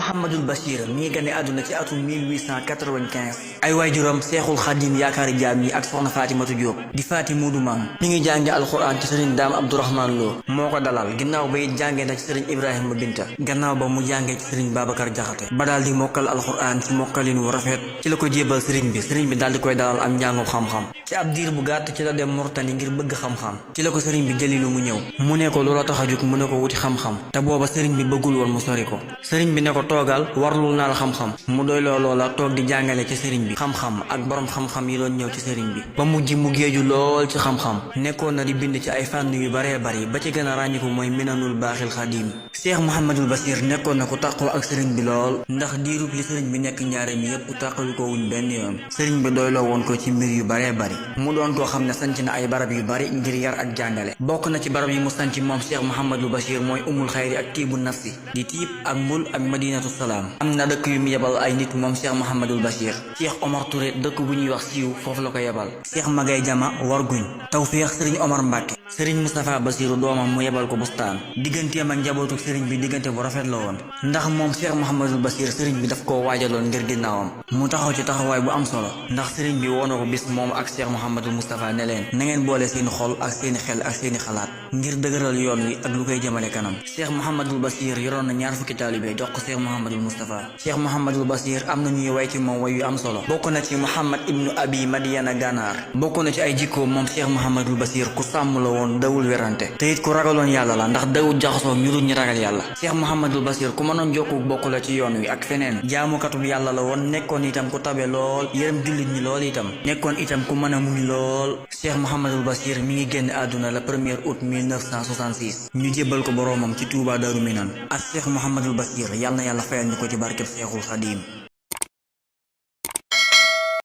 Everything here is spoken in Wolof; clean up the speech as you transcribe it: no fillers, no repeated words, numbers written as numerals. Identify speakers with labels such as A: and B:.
A: Mouhamadul Bachir mi ngi gane àdduna ci atum 1895 ay waajuram Seexul Xadim yaakaari jaam yi ak soxna Fatimatu Jóob di Faati Muudu Maam mi ngi jànge alxuraan ci sëriñ Daam Abdourahman Lo moo ko dalal ginnaaw ba it jànge na ci sëriñ Ibrahima Binta gannaaw ba mu jànge ci sëriñ Babacar Jaxate ba daal di mokkal alxuraan ci mokkalin wu rafet ci la ko jébal sëriñ bi daal di koy dalal am njàngum xam-xam ci ab diir bu gàtt ci la dem Murtani ngir bëgg xam-xam ci la ko sëriñ bi jëlilu mu ñëw mu ne ko loola tax a jóg mu ne ko wuti xam-xam te booba sëriñ bi bëggul woon mu sori ko sëriñ bi ne ko toogal warlul naa la xam-xam mu doy loola toog di jàngale ci sëriñ bi xam-xam ak borom xam-xam yi doon ñëw ci sëriñ bi ba mujj mu géeju lool ci xam-xam nekkoon na di bind ci ay fànn yu baree bari ba ci gën a ràññiku mooy Minanul Baaxil Xadim Cheikh Mouhamadul Bachir nekkoon na ku tàqoo ak sëriñ bi lool ndax diirub li sëriñ bi nekk njaareem yépp tàqalu ko wuñ benn yoon sëriñ bi doyloo woon ko ci mbir yu baree bari mu doon koo xam ne sanc na ay barab yu bari ngir yar ak jàngale bokk na ci barab yi mu sanc moom Cheikh Mouhamadul Bachir mooy Umul Xayri ak Tiibu Nafsi di Tiib ak Mbul ak Madinatu Salaam am na dëkk yu mu yebal ay nit moom Cheikh Mouhamadul Bachir Cheikh Omar Touré dëkk bu ñuy wax siiw foofu la ko yebal Cheikh Magay Jama Warguñ Tawfeex sëriñ Omar Mbàkke sëriñ Moustapha Basiru doomam mu yebal ko bustaan digganteem ak njabootu sëriñ bi diggante bu rafet la woon ndax moom Cheikh Mouhamadul Bachir sëriñ bi daf koo waajaloon ngir ginnaawam mu taxaw ci taxawaay bu am solo ndax sëriñ bi woona ko bis moom ak Cheikh Mouhamadul Moustapha ne leen na ngeen boole seeni xol ak seeni xel ak seeni xalaat ngir dëgëral yoon wi ak lu koy jëmale kanam Cheikh Mouhamadul Bachir yoroon na ñaar fukki taalibe jox ko Cheikh Mouhamadul Moustapha Cheikh Mouhamadul Bachir am na ñuy way ci moom way yu am solo bokk na ci Mouhamad ibnu Abi Madiana Ganaar bokk na ci ay jikko moom Cheikh Mouhamadul Bachir ku sàmm la woon dawul werante te it ku ragaloon yàlla la ndax dawul jaxasoo ñu dul ñi ragal yàlla Cheikh Mouhamadul Bachir ku mënoon jokku bokk la ci yoon wi ak feneen jaamukatub yàlla la woon nekkoon itam ku tabe lool yërëm jullit ñi lool itam nekkoon itam ku mën a muñ lool Cheikh Mouhamadul Bachir mi ngi génn àdduna le 1er août 1966 ñu jébbal ko boroomam ci Touba Darou Minane ak Cheikh Mouhamadul Bachir yàlla na yàlla fayal ñu ko ci barkeb Cheikhul Khadim